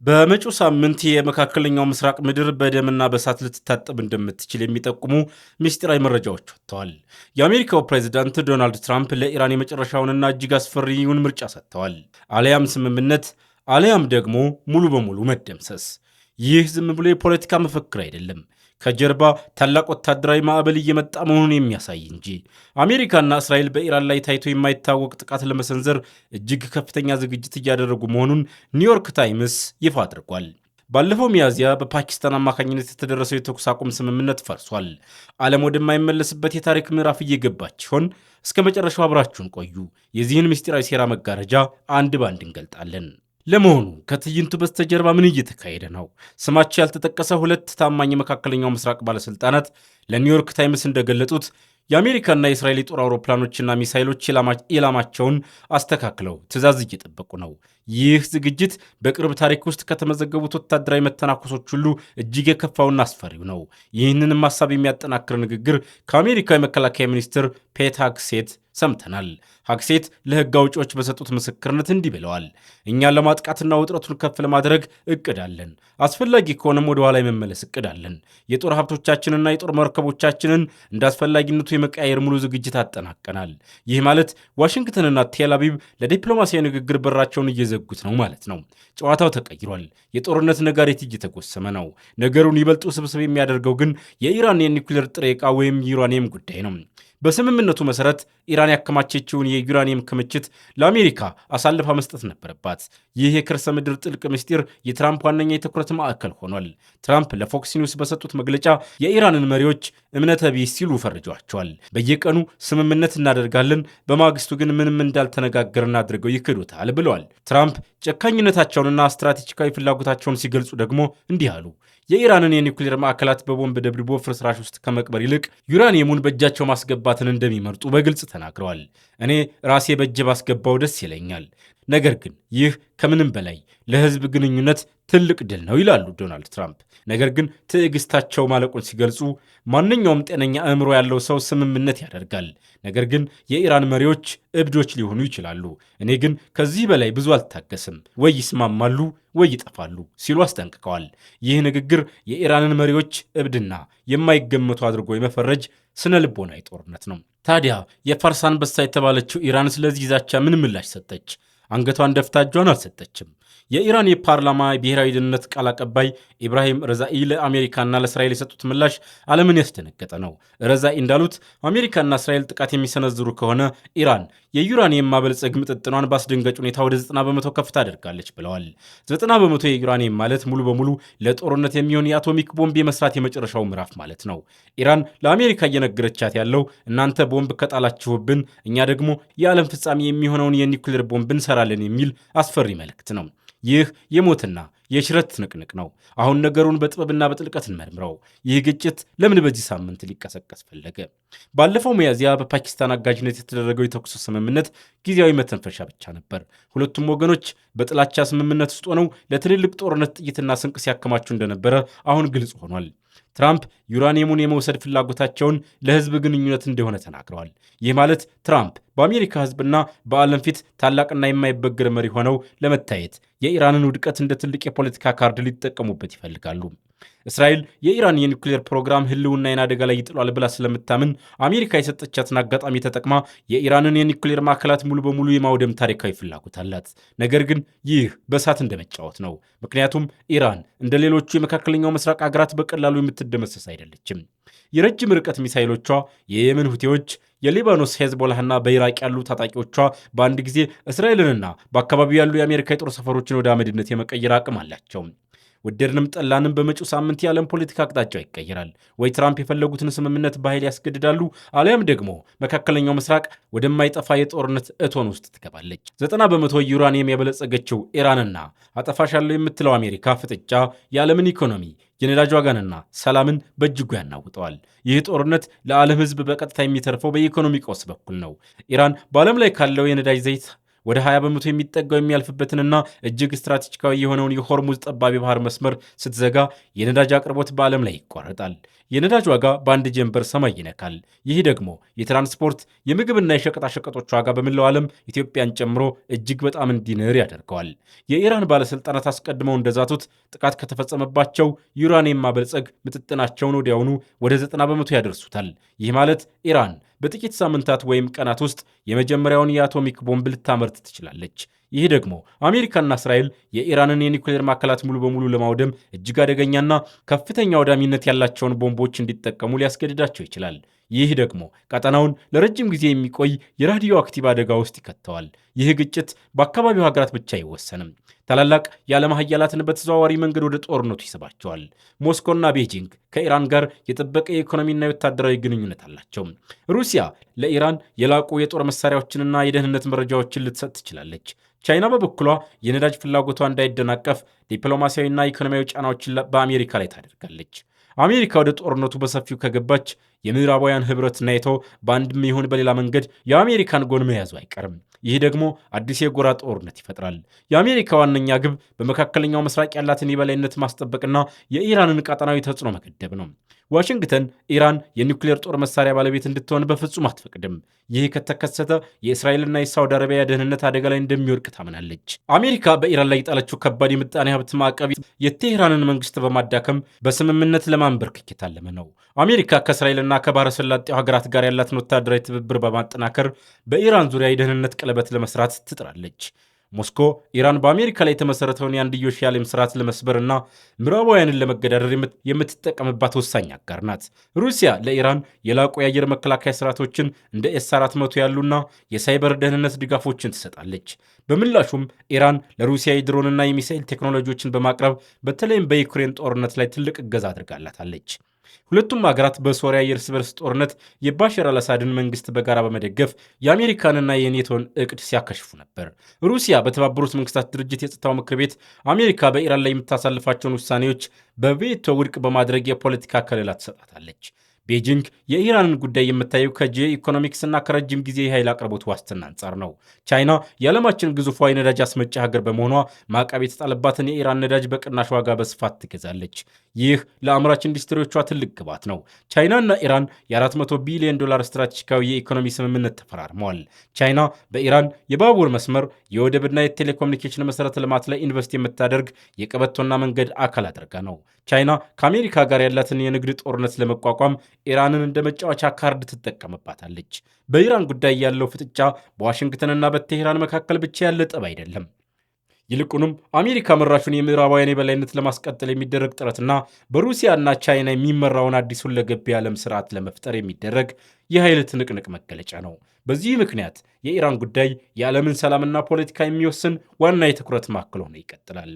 በመጪው ሳምንት የመካከለኛው ምስራቅ ምድር በደምና በእሳት ልትታጠብ እንደምትችል የሚጠቁሙ ምስጢራዊ መረጃዎች ወጥተዋል። የአሜሪካው ፕሬዚዳንት ዶናልድ ትራምፕ ለኢራን የመጨረሻውንና እጅግ አስፈሪውን ምርጫ ሰጥተዋል። አሊያም ስምምነት፣ አሊያም ደግሞ ሙሉ በሙሉ መደምሰስ። ይህ ዝም ብሎ የፖለቲካ መፈክር አይደለም። ከጀርባ ታላቅ ወታደራዊ ማዕበል እየመጣ መሆኑን የሚያሳይ እንጂ። አሜሪካና እስራኤል በኢራን ላይ ታይቶ የማይታወቅ ጥቃት ለመሰንዘር እጅግ ከፍተኛ ዝግጅት እያደረጉ መሆኑን ኒውዮርክ ታይምስ ይፋ አድርጓል። ባለፈው ሚያዝያ በፓኪስታን አማካኝነት የተደረሰው የተኩስ አቁም ስምምነት ፈርሷል። ዓለም ወደማይመለስበት የታሪክ ምዕራፍ እየገባች ሲሆን፣ እስከ መጨረሻው አብራችሁን ቆዩ። የዚህን ምስጢራዊ ሴራ መጋረጃ አንድ ባንድ እንገልጣለን። ለመሆኑ ከትዕይንቱ በስተጀርባ ምን እየተካሄደ ነው? ስማቸው ያልተጠቀሰ ሁለት ታማኝ የመካከለኛው ምስራቅ ባለሥልጣናት ለኒውዮርክ ታይምስ እንደገለጡት፣ የአሜሪካና የእስራኤል የጦር አውሮፕላኖችና ሚሳይሎች ኢላማቸውን አስተካክለው ትዕዛዝ እየጠበቁ ነው። ይህ ዝግጅት በቅርብ ታሪክ ውስጥ ከተመዘገቡት ወታደራዊ መተናኮሶች ሁሉ እጅግ የከፋውና አስፈሪው ነው። ይህንንም ሀሳብ የሚያጠናክር ንግግር ከአሜሪካ የመከላከያ ሚኒስትር ፔት ሄግሴት ሰምተናል። ሄግሴት ለሕግ አውጪዎች በሰጡት ምስክርነት እንዲህ ብለዋል። "እኛ ለማጥቃትና ውጥረቱን ከፍ ለማድረግ እቅድ አለን። አስፈላጊ ከሆነም ወደ ኋላ የመመለስ እቅድ አለን። የጦር ሀብቶቻችንና የጦር መርከቦቻችንን እንደ አስፈላጊነቱ የመቀያየር ሙሉ ዝግጅት አጠናቀናል።" ይህ ማለት ዋሽንግተንና ቴል አቪቭ ለዲፕሎማሲያዊ ንግግር በራቸውን እየዘጉት ነው ማለት ነው። ጨዋታው ተቀይሯል። የጦርነት ነጋሪት እየተጎሰመ ነው። ነገሩን ይበልጥ ውስብስብ የሚያደርገው ግን የኢራን የኒውክሌር ጥሬ ዕቃ ወይም ዩራኒየም ጉዳይ ነው። በስምምነቱ መሰረት ኢራን ያከማቸችውን የዩራኒየም ክምችት ለአሜሪካ አሳልፋ መስጠት ነበረባት። ይህ የከርሰ ምድር ጥልቅ ምስጢር የትራምፕ ዋነኛ የትኩረት ማዕከል ሆኗል። ትራምፕ ለፎክስ ኒውስ በሰጡት መግለጫ የኢራንን መሪዎች እምነተ ቢስ ሲሉ ፈርጀዋቸዋል። "በየቀኑ ስምምነት እናደርጋለን፣ በማግስቱ ግን ምንም እንዳልተነጋገርን አድርገው ይክዱታል" ብለዋል። ትራምፕ ጨካኝነታቸውንና ስትራቴጂካዊ ፍላጎታቸውን ሲገልጹ ደግሞ እንዲህ አሉ። "የኢራንን የኒውክሌር ማዕከላት በቦምብ ደብድቦ ፍርስራሽ ውስጥ ከመቅበር ይልቅ ዩራኒየሙን በእጃቸው ማስገባትን እንደሚመርጡ በግልጽ ተናግረዋል። እኔ ራሴ በእጄ ባስገባው ደስ ይለኛል። ነገር ግን ይህ ከምንም በላይ ለሕዝብ ግንኙነት ትልቅ ድል ነው" ይላሉ ዶናልድ ትራምፕ። ነገር ግን ትዕግስታቸው ማለቁን ሲገልጹ፣ "ማንኛውም ጤነኛ አእምሮ ያለው ሰው ስምምነት ያደርጋል። ነገር ግን የኢራን መሪዎች እብዶች ሊሆኑ ይችላሉ። እኔ ግን ከዚህ በላይ ብዙ አልታገስም። ወይ ይስማማሉ ወይ ይጠፋሉ" ሲሉ አስጠንቅቀዋል። ይህ ንግግር የኢራንን መሪዎች እብድና የማይገመቱ አድርጎ የመፈረጅ ስነ ልቦናዊ ጦርነት ነው። ታዲያ የፋርስ አንበሳ የተባለችው ኢራን ስለዚህ ዛቻ ምን ምላሽ ሰጠች? አንገቷን ደፍታ እጇን አልሰጠችም። የኢራን የፓርላማ ብሔራዊ ደህንነት ቃል አቀባይ ኢብራሂም ረዛኢ ለአሜሪካና ለእስራኤል የሰጡት ምላሽ ዓለምን ያስደነገጠ ነው። ረዛኢ እንዳሉት፣ አሜሪካና እስራኤል ጥቃት የሚሰነዝሩ ከሆነ ኢራን የዩራኒየም ማበልጸግ ምጥጥኗን በአስደንጋጭ ሁኔታ ወደ 90% ከፍ ታደርጋለች ብለዋል። 90% የዩራኒየም ማለት ሙሉ በሙሉ ለጦርነት የሚሆን የአቶሚክ ቦምብ የመስራት የመጨረሻው ምዕራፍ ማለት ነው። ኢራን ለአሜሪካ እየነገረቻት ያለው እናንተ ቦምብ ከጣላችሁብን እኛ ደግሞ የዓለም ፍጻሜ የሚሆነውን የኒውክሌር ቦምብ እንሰራለን የሚል አስፈሪ መልእክት ነው። ይህ የሞትና የሽረት ትንቅንቅ ነው። አሁን ነገሩን በጥበብና በጥልቀት እንመርምረው። ይህ ግጭት ለምን በዚህ ሳምንት ሊቀሰቀስ ፈለገ? ባለፈው ሚያዝያ በፓኪስታን አጋዥነት የተደረገው የተኩስ ስምምነት ጊዜያዊ መተንፈሻ ብቻ ነበር። ሁለቱም ወገኖች በጥላቻ ስምምነት ውስጥ ሆነው ለትልልቅ ጦርነት ጥይትና ስንቅ ሲያከማቹ እንደነበረ አሁን ግልጽ ሆኗል። ትራምፕ ዩራኒየሙን የመውሰድ ፍላጎታቸውን ለሕዝብ ግንኙነት እንደሆነ ተናግረዋል። ይህ ማለት ትራምፕ በአሜሪካ ሕዝብና በዓለም ፊት ታላቅና የማይበገር መሪ ሆነው ለመታየት የኢራንን ውድቀት እንደ ትልቅ የፖለቲካ ካርድ ሊጠቀሙበት ይፈልጋሉ። እስራኤል የኢራን የኒውክሌር ፕሮግራም ህልውናዬን አደጋ ላይ ይጥሏል ብላ ስለምታምን፣ አሜሪካ የሰጠቻትን አጋጣሚ ተጠቅማ የኢራንን የኒውክሌር ማዕከላት ሙሉ በሙሉ የማውደም ታሪካዊ ፍላጎት አላት። ነገር ግን ይህ በእሳት እንደመጫወት ነው። ምክንያቱም ኢራን እንደ ሌሎቹ የመካከለኛው ምስራቅ ሀገራት በቀላሉ የምትደመሰስ አይደለችም። የረጅም ርቀት ሚሳይሎቿ፣ የየመን ሁቴዎች፣ የሊባኖስ ሄዝቦላህና በኢራቅ ያሉ ታጣቂዎቿ በአንድ ጊዜ እስራኤልንና በአካባቢው ያሉ የአሜሪካ የጦር ሰፈሮችን ወደ አመድነት የመቀየር አቅም አላቸው። ወደድንም ጠላንም በመጪው ሳምንት የዓለም ፖለቲካ አቅጣጫው ይቀየራል። ወይ ትራምፕ የፈለጉትን ስምምነት በኃይል ያስገድዳሉ፣ አሊያም ደግሞ መካከለኛው ምስራቅ ወደማይጠፋ የጦርነት እቶን ውስጥ ትገባለች። 90% ዩራኒየም ያበለጸገችው ኢራንና አጠፋሻለሁ የምትለው አሜሪካ ፍጥጫ የዓለምን ኢኮኖሚ፣ የነዳጅ ዋጋንና ሰላምን በእጅጉ ያናውጠዋል። ይህ ጦርነት ለዓለም ሕዝብ በቀጥታ የሚተርፈው በኢኮኖሚ ቀውስ በኩል ነው። ኢራን በዓለም ላይ ካለው የነዳጅ ዘይት ወደ 20% የሚጠጋው የሚያልፍበትንና እጅግ ስትራቴጂካዊ የሆነውን የሆርሙዝ ጠባብ የባህር መስመር ስትዘጋ የነዳጅ አቅርቦት በዓለም ላይ ይቋረጣል። የነዳጅ ዋጋ በአንድ ጀንበር ሰማይ ይነካል። ይህ ደግሞ የትራንስፖርት፣ የምግብና የሸቀጣሸቀጦች ዋጋ በመላው ዓለም ኢትዮጵያን ጨምሮ እጅግ በጣም እንዲንር ያደርገዋል። የኢራን ባለሥልጣናት አስቀድመው እንደዛቱት ጥቃት ከተፈጸመባቸው ዩራኒየም ማበልጸግ ምጥጥናቸውን ወዲያውኑ ወደ 90% ያደርሱታል። ይህ ማለት ኢራን በጥቂት ሳምንታት ወይም ቀናት ውስጥ የመጀመሪያውን የአቶሚክ ቦምብ ልታመርት ትችላለች። ይህ ደግሞ አሜሪካና እስራኤል የኢራንን የኒውክሌር ማዕከላት ሙሉ በሙሉ ለማውደም እጅግ አደገኛና ከፍተኛ አውዳሚነት ያላቸውን ቦምቦች እንዲጠቀሙ ሊያስገድዳቸው ይችላል። ይህ ደግሞ ቀጠናውን ለረጅም ጊዜ የሚቆይ የራዲዮ አክቲቭ አደጋ ውስጥ ይከተዋል። ይህ ግጭት በአካባቢው ሀገራት ብቻ አይወሰንም። ታላላቅ የዓለም ሀያላትን በተዘዋዋሪ መንገድ ወደ ጦርነቱ ይስባቸዋል። ሞስኮና ቤጂንግ ከኢራን ጋር የጠበቀ የኢኮኖሚና የወታደራዊ ግንኙነት አላቸው። ሩሲያ ለኢራን የላቁ የጦር መሳሪያዎችንና የደህንነት መረጃዎችን ልትሰጥ ትችላለች። ቻይና በበኩሏ የነዳጅ ፍላጎቷ እንዳይደናቀፍ ዲፕሎማሲያዊና ኢኮኖሚያዊ ጫናዎችን በአሜሪካ ላይ ታደርጋለች። አሜሪካ ወደ ጦርነቱ በሰፊው ከገባች የምዕራባውያን ህብረት ኔቶ በአንድም ይሁን በሌላ መንገድ የአሜሪካን ጎን መያዙ አይቀርም። ይህ ደግሞ አዲስ የጎራ ጦርነት ይፈጥራል። የአሜሪካ ዋነኛ ግብ በመካከለኛው ምስራቅ ያላትን የበላይነት ማስጠበቅና የኢራንን ቀጠናዊ ተጽዕኖ መገደብ ነው። ዋሽንግተን ኢራን የኒውክሌር ጦር መሳሪያ ባለቤት እንድትሆን በፍጹም አትፈቅድም። ይህ ከተከሰተ የእስራኤልና የሳውዲ አረቢያ ደህንነት አደጋ ላይ እንደሚወድቅ ታምናለች። አሜሪካ በኢራን ላይ የጣለችው ከባድ የምጣኔ ሀብት ማዕቀብ የቴህራንን መንግስት በማዳከም በስምምነት ለማንበርከክ የታለመ ነው። አሜሪካ ከእስራኤልና ከባህረ ሰላጤው ሀገራት ጋር ያላትን ወታደራዊ ትብብር በማጠናከር በኢራን ዙሪያ የደህንነት ቀለበት ለመስራት ትጥራለች። ሞስኮ ኢራን በአሜሪካ ላይ የተመሠረተውን የአንድዮሽ የዓለም ስርዓት ለመስበርና ምዕራባውያንን ለመገዳደር የምትጠቀምባት ወሳኝ አጋር ናት። ሩሲያ ለኢራን የላቁ የአየር መከላከያ ስርዓቶችን እንደ ኤስ 400 ያሉና የሳይበር ደህንነት ድጋፎችን ትሰጣለች። በምላሹም ኢራን ለሩሲያ የድሮንና የሚሳኤል ቴክኖሎጂዎችን በማቅረብ በተለይም በዩክሬን ጦርነት ላይ ትልቅ እገዛ አድርጋላታለች። ሁለቱም ሀገራት በሶሪያ የእርስ በርስ ጦርነት የባሽር አልአሳድን መንግስት በጋራ በመደገፍ የአሜሪካንና የኔቶን እቅድ ሲያከሽፉ ነበር። ሩሲያ በተባበሩት መንግስታት ድርጅት የጸጥታው ምክር ቤት አሜሪካ በኢራን ላይ የምታሳልፋቸውን ውሳኔዎች በቬቶ ውድቅ በማድረግ የፖለቲካ ከለላ ትሰጣታለች። ቤጂንግ የኢራንን ጉዳይ የምታየው ከጂኦ ኢኮኖሚክስ እና ከረጅም ጊዜ የኃይል አቅርቦት ዋስትና አንጻር ነው። ቻይና የዓለማችን ግዙፏ የነዳጅ አስመጪ ሀገር በመሆኗ ማዕቀብ የተጣለባትን የኢራን ነዳጅ በቅናሽ ዋጋ በስፋት ትገዛለች። ይህ ለአምራች ኢንዱስትሪዎቿ ትልቅ ግብዓት ነው። ቻይናና ኢራን የ400 ቢሊዮን ዶላር ስትራቴጂካዊ የኢኮኖሚ ስምምነት ተፈራርመዋል። ቻይና በኢራን የባቡር መስመር፣ የወደብና የቴሌኮሙኒኬሽን መሠረተ ልማት ላይ ኢንቨስት የምታደርግ የቀበቶና መንገድ አካል አድርጋ ነው። ቻይና ከአሜሪካ ጋር ያላትን የንግድ ጦርነት ለመቋቋም ኢራንን እንደ መጫወቻ ካርድ ትጠቀምባታለች። በኢራን ጉዳይ ያለው ፍጥጫ በዋሽንግተንና በቴሄራን መካከል ብቻ ያለ ጠብ አይደለም። ይልቁንም አሜሪካ መራሹን የምዕራባውያን የበላይነት ለማስቀጠል የሚደረግ ጥረትና በሩሲያና ቻይና የሚመራውን አዲስ ሁለገብ የዓለም ስርዓት ለመፍጠር የሚደረግ የኃይል ትንቅንቅ መገለጫ ነው። በዚህ ምክንያት የኢራን ጉዳይ የዓለምን ሰላምና ፖለቲካ የሚወስን ዋና የትኩረት ማዕከል ሆኖ ይቀጥላል።